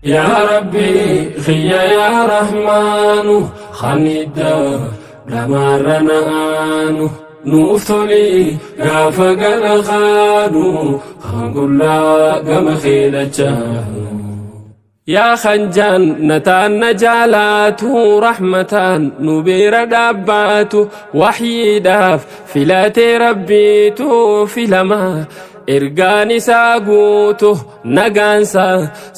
Yaa Rabbi khiyya yaa Rahmaanu khaniidda dhamaarra na'aanu nuuf toli gaafa gara kaanu kan qullaa gama keedhachaanu. Yaa kan jannataan na jaalaatu rahmataan nu bira dhaabbaatu waxyiidhaaf filatee rabbiitu filamaa ergaan isaa guutu nagaansa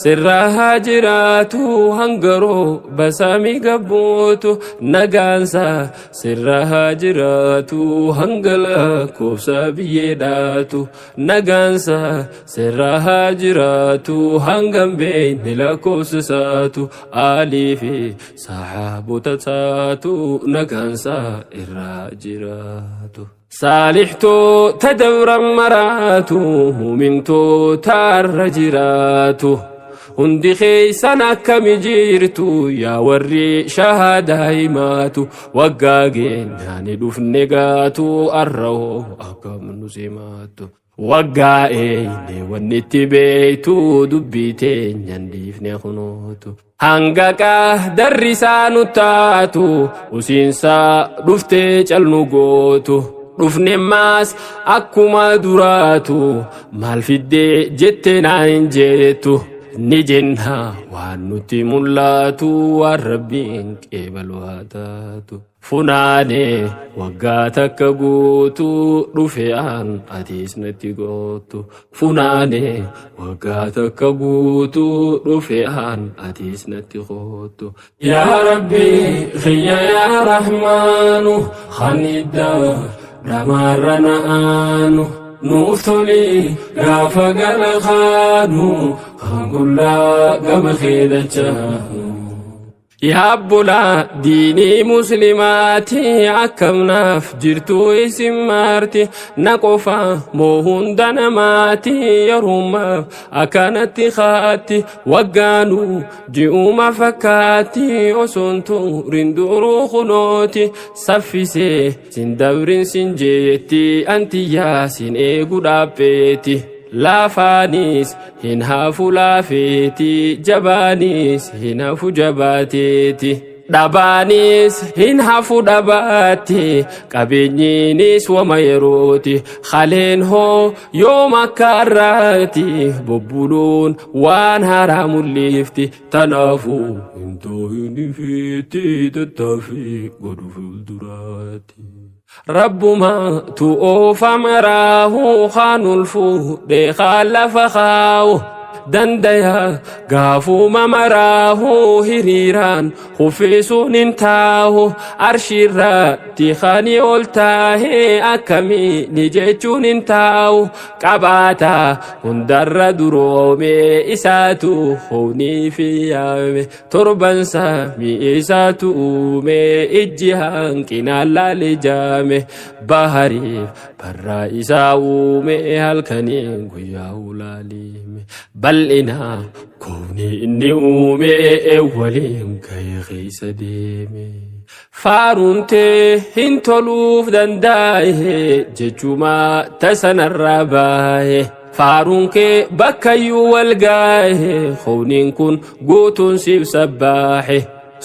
sirraa haa jiraatu hangaroo basamii gabbuutu nagaansa sirraa haa jiraatu hanga lakkoofsa biyyeedhaatu nagaansa sirraa haa jiraatu hangam beekne lakkoofsa isaatu aalii fi saxaabota taatu nagaansa irraa jiraatu. Saalixtuu tadabran maraatu mumintuu taarra jiraatu hundi keeysan akkami jirtu yaa warri shahaadaa himaatu waggaa geenyaani dhufne gaatu arrahoo akkam nu simaatu waggaa eeyne wanni itti beeytu dubbii teenyan dhiifne kunuutu hanga qaadarri isaa nu taatu usiinsaa dhuftee calnu gootu dhufne maas akkuma duraatu maal fiddee jette naan hin jettu ni jenna waan nutti mul'atu waan rabbiin qeebalu haa taatu. Funaane waggaa takka guutuu dhufe aan atiis natti gootu. Funaane waggaa takka guutuu dhufe aan atiis natti gootu. Yaa Rabbi khiyya yaa Rahmaanu khaniidda dhamaarra na'aanu nuuf toli gaafa gara kaanu kan qullaa gama keedhachaanu. Yaa obbolaa diinii muslimaati akkamnaaf jirtu isin maarti na qofa moo hunda namaati yerummaaf akkanatti kaatti waggaanuu ji'uma fakkaatti osoon turin duruu kunooti saffisee sin dabrin sin jeetti antiyyaa sin eegu dhaabbeeti. Laafaanis hin hafu laafeeti jabaanis hin hafu jabaateeti. Dhabaanis hin hafu dhabaatti qabeenyiinis wama yerooti haleen hoo yoom akka har'aati bobbuluun waan haaraa mul'ifti tanaafuu hin ta'in ifiitti tattaaffii godhu fuulduraatti. Rabbuma tu oofa maraahu kaan ol fuudhee kaan lafa kaa'u dandaya gaafuma maraahu hiriiraan huffisuun hin taahu arshiirratti kani ol taahee akkamiini jechuun hin taa'u qabaata hundarra duroome isaatu hoonii fi yaame torban samii isaatu uume ijji hanqinaan laale jaame bahariif barraa isaa uume halkaniin guyyaa ulaalime bal'ina koofni inni uume waliin gahee keessa deeme. Faaruuntee hin toluuf danda'e jechuma tasanarraa baa'e. Faaruun kee bakkayyuu wal gaa'e koofniin kun guutuun siif sabbaahe.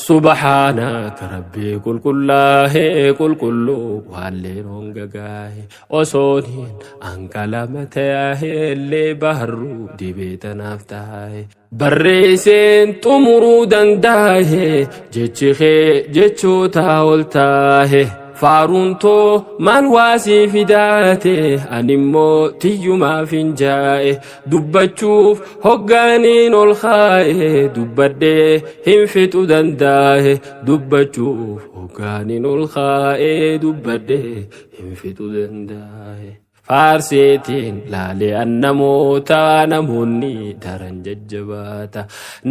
Subhaanaka Rabbii qulqullaa'e qulqulluu waalleen hongagaahe osooniin anqalama ta'e illee baharruu dibee tanaaf taa'e. Barreesseen xumuruu danda'e jechi kee jechoota ol taa'e. Faaruun too maal waasii fidaate animmoo tiyyumaaf hin jaa'e dubbachuuf hoggaaniin ol kaa'e dubbadhee hin fixu danda'e dubbachuuf hoggaaniin ol kaa'e dubbadhee hin fixu danda'e. Faarseetiin laalee an namoota namoonni daran jajjabaata.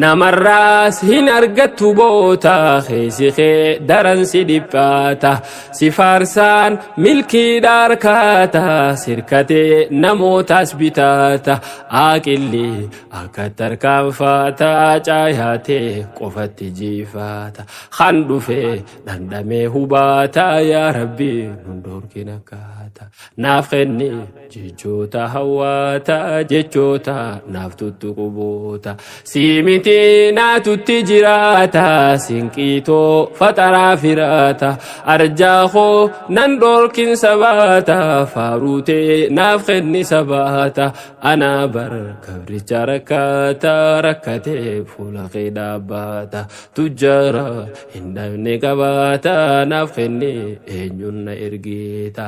Namarraas hin argattu boota keessi kee daran si dhiphaata. Si faarsaan milkiidha harkaata sirkatee namootaas bitaata. Aaqilli akka tarkaanfaata caayaatee qofatti jiifaata. Kan dhufee dhandhamee hubaata yaa Rabbi nun dhorkin akkaata. Naaf kenni kenni jechoota hawwaata jechoota naaf tuttuquboota siimiti naatutti jiraata sinqiitoo faxaraa firaata arjaa koo nan dhorkin sabaata faaruutee naaf kenni sabaata anaa bar gabricha rakkaata rakkatee fuula kee dhaabbaata tujjara hin dhabne qabaata naaf kenni eenyuun na ergeeta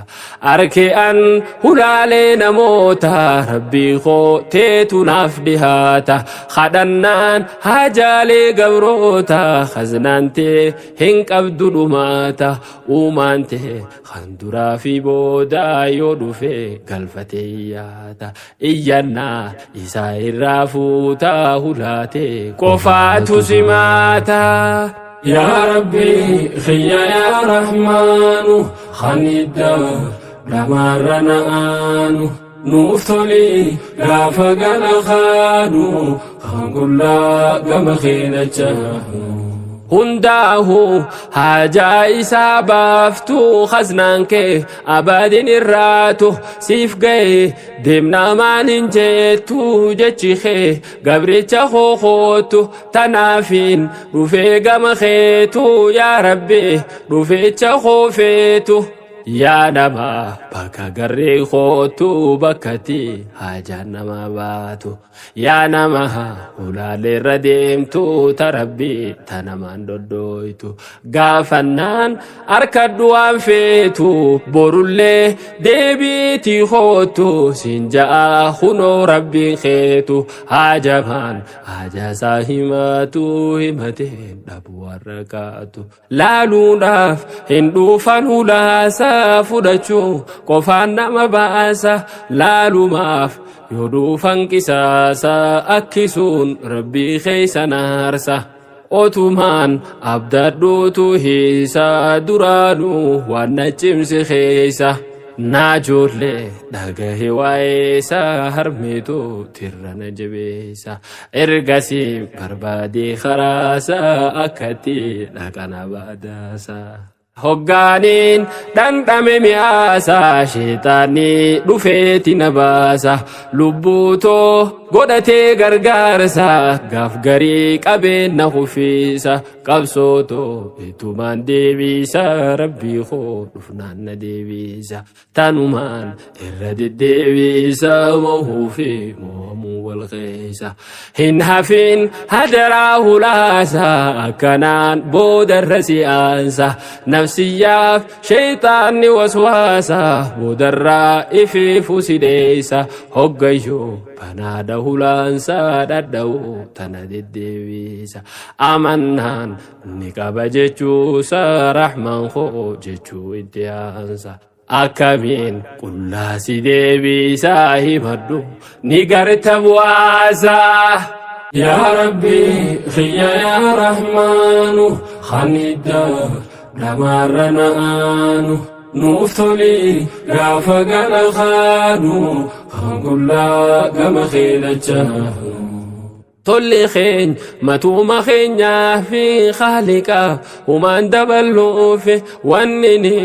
arkee an hulaalee namoota rabbii koo teetu naaf dhihaata kadhannaan haajaalee gabroota khaznaan tee hin qabdu dhumaata uumaan tee kan duraa fi booda yoo dhufe galfatee iyyaata iyyannaa isaa irraa fuuta hulaatee qofaatu simaata. Yaa Rabbi khiyya yaa Rahmaanu khanidda dhamaarra na'aanu nuuf toli gaafa gala kaanu kan qullaa gama keenya. Hundaahu haajaa isaa baaftu khaznaan kee abadin irraatu siif ga'e deemnaa maaliin jettu jechi kee gabricha kootu tanaafiin dhufee gama keetu yaa Rabbi dhufecha koofeetu. Yaa nama bakka garree kootu bakkatti haajaan nama baatu yaa nama ulaaleerra deemtu tarabbi tanamaan doddoytu gaafannaan harkadhu waan feetu borullee deebiitii kootu siin ja'a hunoo rabbiin keetu haajamaan haajaasaa himatu himatee dhabu warra kaatu laaluudhaaf hin dhufan hulaasa fudhachuu qofaan nama baasa laalumaaf yoo dhufan qisaasa akkisuun rabbii keessa naarsa otumaan abdadhuutu hiisa duraanuu waan na cimsi keessa naajoollee dhagahe waa'eessa harmeetu tirrana jabeessa ergasii barbaadee karaasa akkatti dhaqana baadaasa. Hoggaaniin dhandhame mi'aasa sheexaanii dhufeeti na baasa lubbuutoo godhatee gargaarsa gaaf garii qabeen na kufiisa qabsootoo ittumaan deebiisa rabbii koo dhufnaan na deebiisa tanumaan irra deddeebiisa mohuu fi mo'amuu wal keessa hin hafin hadaraa hulaasa akkanaan boodarra si'aansa nafsiyyaaf sheexaanni waswaasa boodarraa ifiifu sideessa hoggayyoo banaadha hulaansa dhadha'u tana deddeebiisa amannaan ni qaba jechuusa rahmaan koo jechuu itti aansa akkamiin qullaasi deebiisa himadhu ni garta bu'aasa. Yaa Rabbi khiyya yaa Rahmaanu khanidda dhamaarra na'aanu nuuf toli gaafa gala kaanu kan qullaa gama keenya. Tolli keenya matuuma keenyaa fi khaaliqaaf humaan daballuufi wanni ni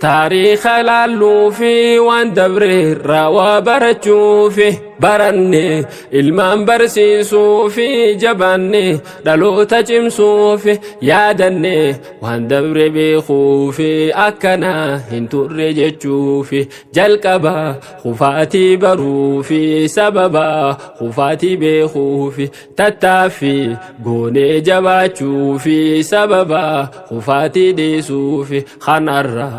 taariikha laalluufi waan dabreerraa waa barachuufi baranne ilmaan barsiisuufi jabaanne dhaloota cimsuufi yaadanne waan dabre beekuufi akkana hin turre jechuufi jalqaba kufaatii baruufi sababa kufaatii beekuufi tattaaffii goonee jabaachuufi sababa kufaatii dhiisuufi kanarra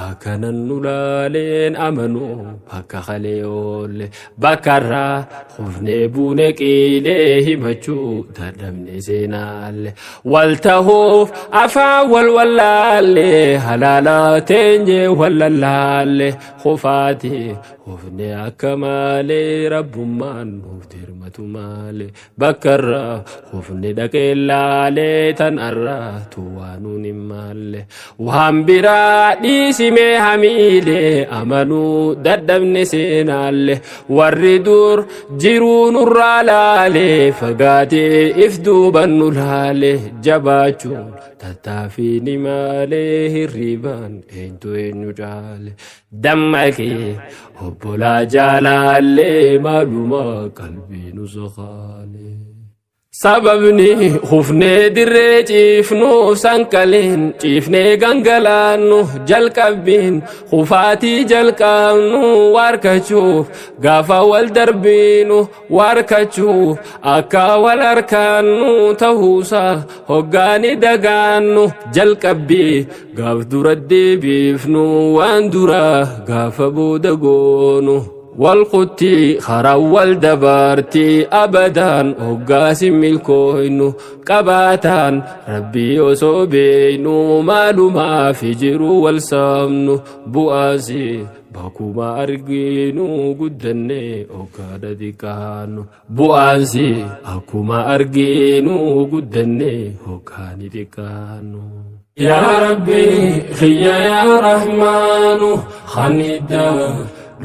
akkanan nu laaleen amanuu bakka kalee oolle bakkarraa kufnee buune qiilee himachuu dadhabne seenaalle wal tahuuf afaan wal wallaalle halaala teenye wallallaalle kufaatii kufne akka malee rabbummaan nuuf dirmatu malee bakkarraa kufne dhaqee laalee tanarraa tuwaanuun hin maalle waan biraa dhiisimee hamiilee amanuu dadhabne seenaalle warri dur jiruu nurraa laalee fagaatee if duuban nu laale jabaachuun tattaaffii ni malee hirribaan eenyu eenyu caale Dammaqee obbolaa jaalallee maaluma qalbii nu soqaalee. Sababni hufnee dirree ciifnu sanqaleen ciifnee gangalaannu jalqabbiin hufaatii jalqabnu waarkachuuf gaafa wal darbiinu waarkachuuf akka wal harkaannu ta'uusaa hoggaani dagaannu jalqabbii gaaf dura deebiifnu waan dura gaafa booda goonu. Walqutti karaa wal dabarti abadan hoggaasi milkooynu qabaataan rabbii osoo beeynu maalumaaf jiru wal saamnu bu'aasi bakkuma arginu guddanne hoggaadha xiqqaannu bu'aansi akkuma arginu guddanne hoggaani xiqqaannu. Yaa Rabbi xiyya yaa Rahmaanu khaniiddaa.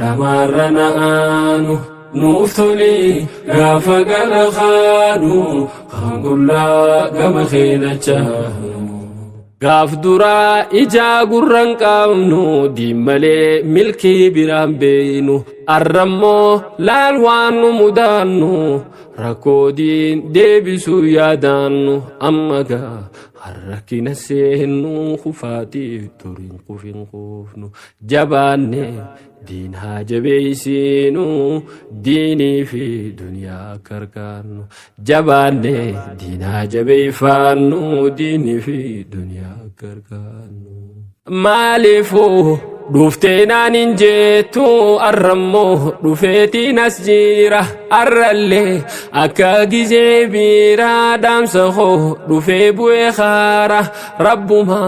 Dhamaarra na'aanu nuuf toli gaafa gara kaanu kan qullaa gama keedhachaanu. Gaaf duraa ijaa gurran qabnu diimmalee milkii biraan beeynu arrammoo laal waan nu mudaannu rakkoo diin deebisuu yaadaannu amma gaa harrakkina seennu kufaatiif turiin kufin kuufnu jabaanne diin haa jabeessinu diinii fi duniyaa akka harkaannu jabaanne diin haa jabeeffannu diinii fi duniyaa akka harkaannu. Maaliifuu dhuftee naan hin jettu arrammoo dhufeetiin as jira arrallee akka gizee biiraa dhaamsa koo dhufee bu'ee kaara rabbuma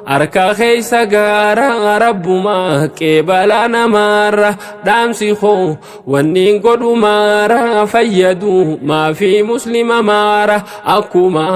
harka keessa gaara rabbuma qeebalaa namaarra dhaamsi koo wanni godhumaara fayyadu maafi muslima maara akkuma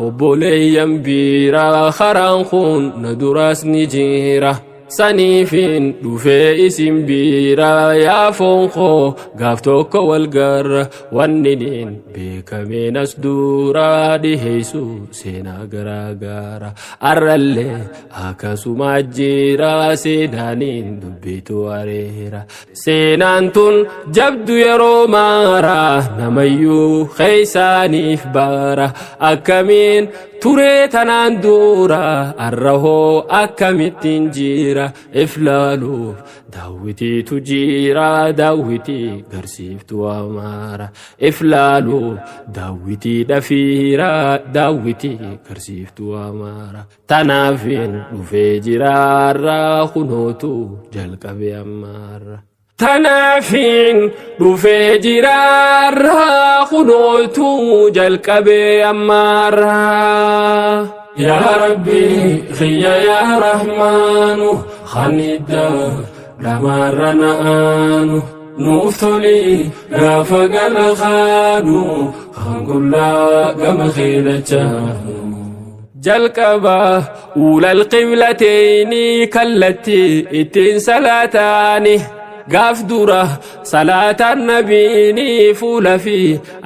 obboleeyyan biiraa karaan kun na duraas ni jira. Saniifin dhufee isin biira yaa foon koo gaaf tokko wal garra wanni niin beekameen as duraa dhiheessu seenaa garaa gara arrallee akkasuma jira seenaaniin dubbitu areera seenaan tun jabdu yeroo maara namayyuu keessaaniif baara akkamiin turee tanaan dura arrahoo akkamittiin jira iflaaluuf daawwitiitu jira daawwitii garsiiftuu amaara iflaaluuf daawwitii dhafiira daawwitii garsiiftuu amaara tanaafin dhufee jiraarra kunootu jalqabe ammaarra. Tanaafin dhufee jiraarra kunootu jalqabe ammaarra. Yaa Rabbi xiyya yaa Rahmaanu khaniiddaa dhamaarra na'aanu nuuf toli gaafa gara kaanu kan qullaa gama keedhachaanu. Jalqaba ulal qiblateyni kallattii ittiin salaataani. Gaaf dura salaataan nabiini fuula fi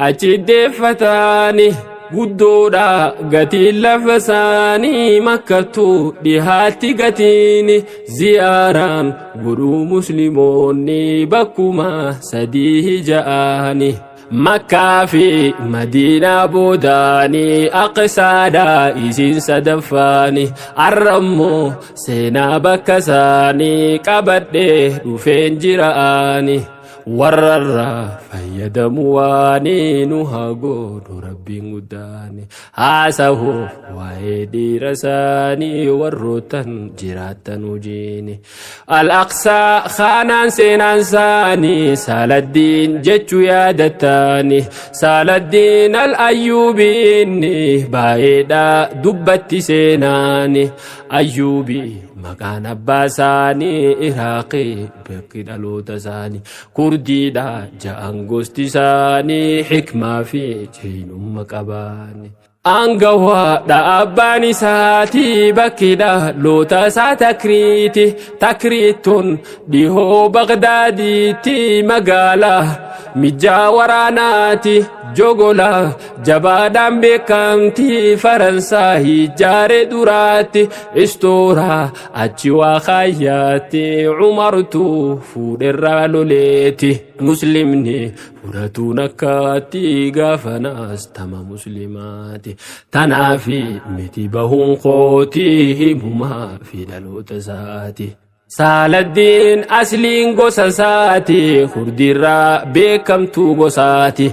achi deeffataani guddoodha gatiin lafa isaanii makkattu dhihaatti gatiini ziyaaraan godhuu musliimoonni bakkuma sadii ja'aani. Makkaa fi Madiinaa boodaanii aqsaadhaa isiin sadaffaani arrammoo seenaa bakka isaanii qabadhee dhufeen jira'aani warrarraa fayyadamu waanii nu haa godhu rabbiin guddaani haasahuuf waa'ee dhiira isaanii warroottan jiraattan hojiini al-aqsaa kaanaan seenaan isaanii saaladdiin jechuu yaadattaani saaladdiin al-ayyuubiinni baay'eedha dubbatti seenaani ayyuubii maqaan abbaa isaanii Iraaqii bakki dhaloota isaanii Kurdiidha ja'an gosti isaanii hikmaa fi jeenumma qabaani. Aangawaadha abbaan isaatii bakkidha loota isaa Takriiti. Takriitun dhihoo Bagdaadiitti magaalaa mijaa waraanaati. Jogola jabaadhaan beekamti Faransaay ijaare duraatti. Istooraa achi waa kaayyaatti Umartu fuudherraa loleeti. Muslimni fudhatuun akkaatti gaafanaas tama muslimaati. Tanaafi miti bahuun kootii himumaa fi dhaloota isaati. Saaladdiin asliin gosa isaati, kurdiirraa beekamtuu gosaati.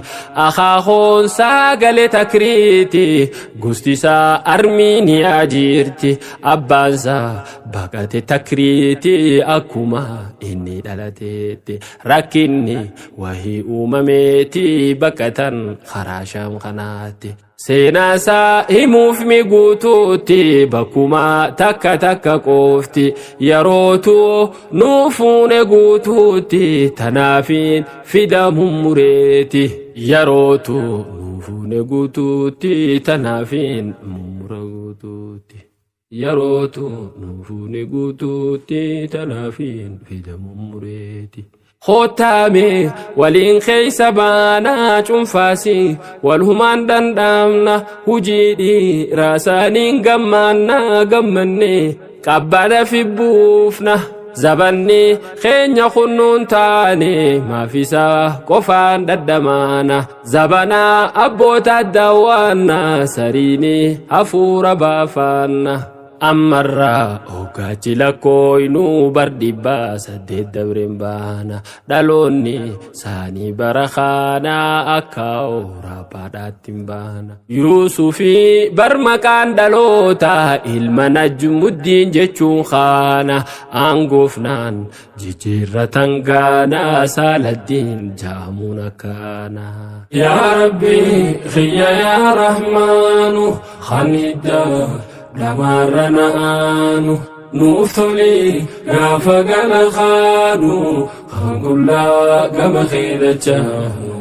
Akaakoon sagalee Takriiti, gosti isaa Armiiniyaa jirti. Abbaansaa baqate Takriiti akkuma inni dhalateetti. Rakkinni wahii uumameeti baqatan karaa Shaam kanaatti. Seenaasaa himuuf mi guutuutti bakkuma takka takka qoofti. Yerootu nuu fuune guutuutti tanaafiin fidamu mureeti. Yerootu nuu fuune guutuutti tanaafiin mummura guutuutti. Yerootu nuu fuune guutuutti tanaafiin fidamu mureeti. Kootaame waliin keessa baanaa cuunfaasi walhumaan dhandhamna hujii dhiiraasaaniin gammaannaa gammanne qabbana fi buufna. Zabanni keenya kunnuun taane maafisaa qofaan dhadhamaana. Zabanaa abboota daawwaanna sariini hafuura baafaanna. Ammarraa hoggachi lakkooynuu bar 800 dabreen baana. Dhaloonni saanii bara kaanaa akka Awurooppaadhaatti hin baana. Yuusufii bar maqaan dhaloota ilma Najmuddiin jechuun kaana. Aangoofnaan jijjiirratan gaanaa Saaladdiin jaamuun akkaana. Yaa Rabbi xiyya yaa Rahmaanu khaniddaa dhamaarra na'aanu nuuf toli gaafa gala kaanu kan qullaa gama keedhachaanu.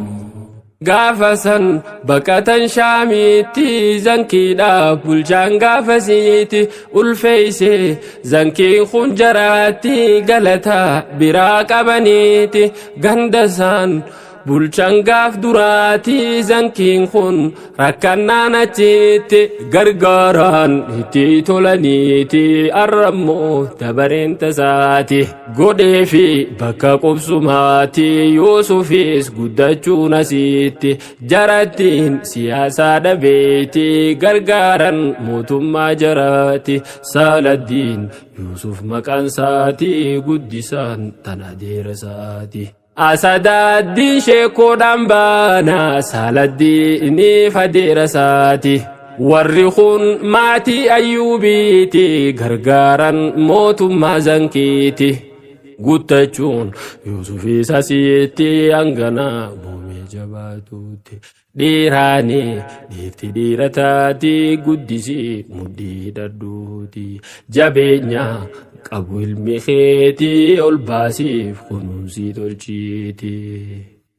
Gaafa san baqatan Shaamitti zankiidha bulchaan gaafasiiti ulfeeyse zankiin kun jaraatti galata biraa qabaniiti. Ganda san bulchaan gaaf duraati zankiin kun rakkannaan achitti gargaaraan itti tolaniiti. Arrammoo dabareen tasaati godhee fi bakka qubsumaati. Yuusufis guddachuun asitti jarattiin siyaasaa dhabeeti gargaaran mootummaa jaraati. Saaladdiin Yuusuf maqaan isaati guddisaan tan adeera isaati. Asadaaddiin sheekoodhaan baana Saaladdiiniif adeera isaati. Warri kun maatii Ayyuubiiti gargaaran mootummaa zankiiti. Guttachuun Yuusufis asitti hanganaa muumee jabaatuutti. Dhiiraani dhiirti dhiira taati guddisii mudhii dhadhuuti. Jabeenya qabu ilmi keetii ol baasiif kunuunsii tolchiiti.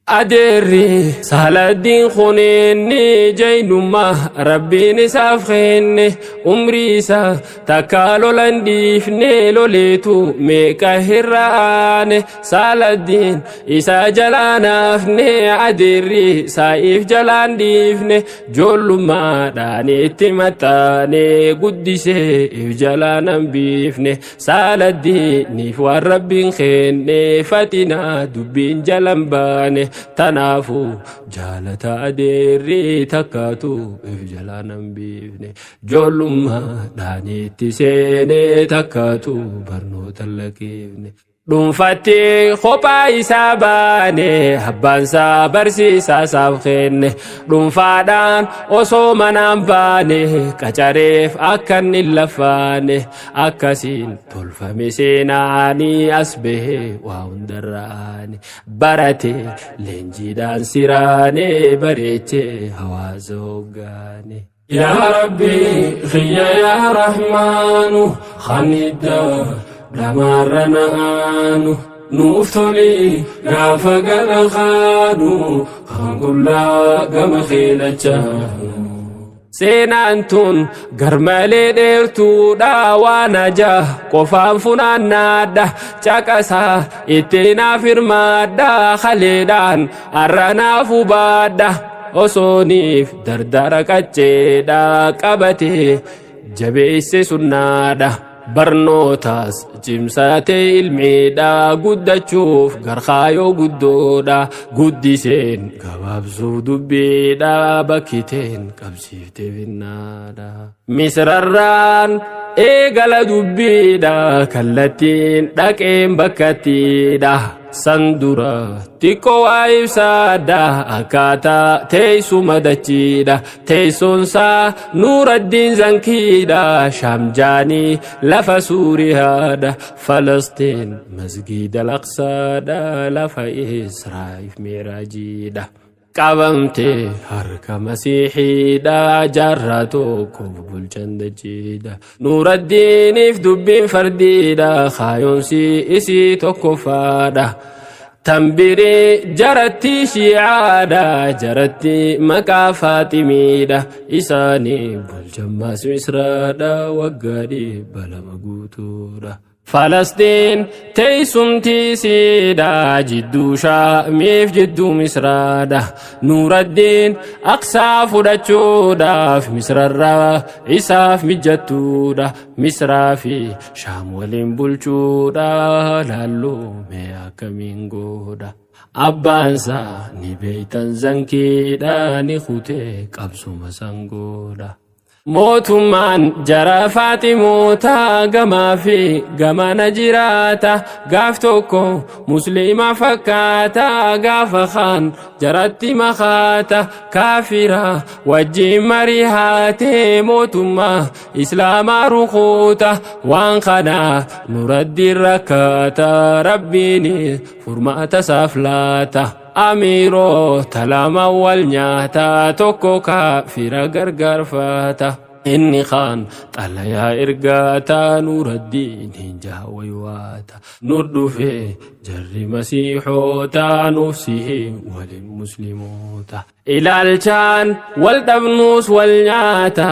Adeerri Saaladdiin kuneenni jaynummaa rabbiin isaaf kenne. Umrii isaa takka lolan dhiifne loleetu meeqa hir'aane. Saaladdiin isaa jalaan hafne adeerri saa'iif jalaan dhiifne. Joollummaadhaan itti maxxaane guddisee if jalaan hambiifne. Saaladdiiniif waan rabbiin kenne fatinaa dubbiin jalan baane. Tanaafuu jaalata adeerri takkaatu if jalaan hambiifne. Joollummaadhaan itti seenee takkaatu barnoota lakkifne. Dhuunfatti kophaa isaa baane abbaansaa barsiisaa isaaf kenne. Dhuunfaadhaan osoo manaan baane qacareef akka inni lafaane. Akkasiin tolfame seenaanii as bahee waa hundarraane. Barate leenjiidhaan siraane bareechee hawaasa hoggaane. Yaa Rabbi xiyya yaa Rahmaanu khaniddaa dhamaarra na'aanu nuuf toli gaafa gala kaanu kan qullaa gama keedhachaanu. Seenaan tun garmalee dheertuudha waan ajaa qofaan funaannaadha caqasaa itti naaf hirmaadha haleedhaan har'a naaf hubaadha osooniif dardara qacceedha qabatee jabeesse sunnaadha. Barnootaas cimsatee ilmiidha guddachuuf garkaayoo guddoodha guddiseen gabaabsuuf dubbiidha bakkiteen qabsiiftee finnaadha. Misrarraan eegala dubbiidha kallattiin dhaqeen bakkattiidha. San dura xiqqoo waa ibsaadha akkaataa teessuma dachiidha teessoonsaa Nuuraddiin Zankiidha Shaamjaanii lafa Suuriyaadha Falastiin masgiida Laqsaadha lafa Israa'if Miiraajiidha. Qabamtee harka Masiixiidha jaarraa tokkoof bulchan dachiidha. Nuuraddiiniif dubbiin fardiidha kaayoonsi isii tokkoffaadha. Tambirii jaratti shiicaadha jaratti maqaa Faaximiidha isaanii bulchan maas Misraadha waggaa 200 guutuudha. Falastiin teessumti isiidha jidduu Shaamiif jidduu Misraadha. Nuuraddiin Aqsaa fudhachuudhaaf Misrarraa isaaf mijattuudha. Misraa fi Shaam waliin bulchuudha laalluu mee akkamiin godha. Abbaansaa ni beeytan Zankiidha ni kutee qabsuma sangoodha. Mootummaan jara Faaximoota gamaa fi gamana jiraata gaaf tokko musliima fakkaata gaafa kaan jaratti makaata kaafira wajjin marihaatee mootummaa islaamaa rukuuta waan kana Nuraddiin rakkaata rabbiin furmaata isaaf laata. Amiiroo talama wal nyaata tokko kaafira gargaarfata. Inni kaan xalayaa ergaata Nuuraddiin hin jaawaywaata. Nur dhufee jarri masiixoota nuuf sihee waliin musliimoota. Ilaalchaan wal dhabnuus wal nyaata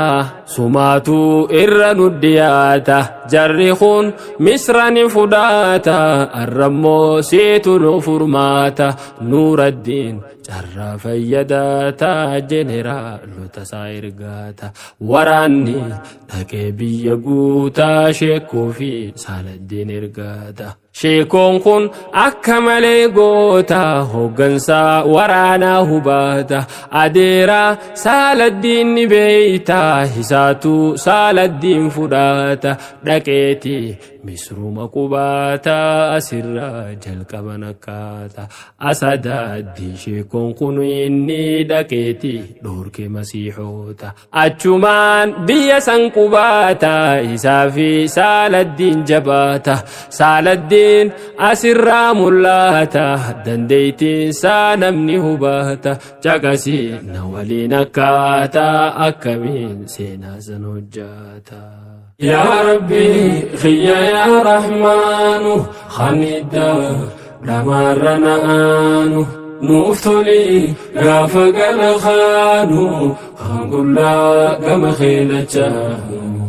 sumaatu irra nu dhiyaata. Jarri kun Misra ni fudhata arrammoo siitu nu furmaata. Nuuraddiin carraa fayyadaata jeneraalota isaa ergaata. Waraanni dhaqee biyya guutaa sheekoo fi Saaladdiin ergaata. Sheekoon kun akka malee goota hooggansaa waraanaa hubaata. Adeeraa Saaladdiin ni beeyta hisaatu Saaladdiin fudhata. Dhaqeeti Misruma qubaata asirraa jalqaban akkaata. Asadaaddi sheekoon kun inni dhaqeeti dhoorke masiixoota. Achumaan biyya san qubaata isaa fi Saaladdiin jabaata. Saaladdiin asirraa mul'ata dandeettiin isaa namni hubata. Caqasii na waliin akkaataa akkamiin seenaa san hojjata. Yaa Rabbi xiyya yaa Rahmaanu xanidda dhamaarra na'aanu nuuf toli gaafa gara kaanu hanqullaa gama keelachaanu.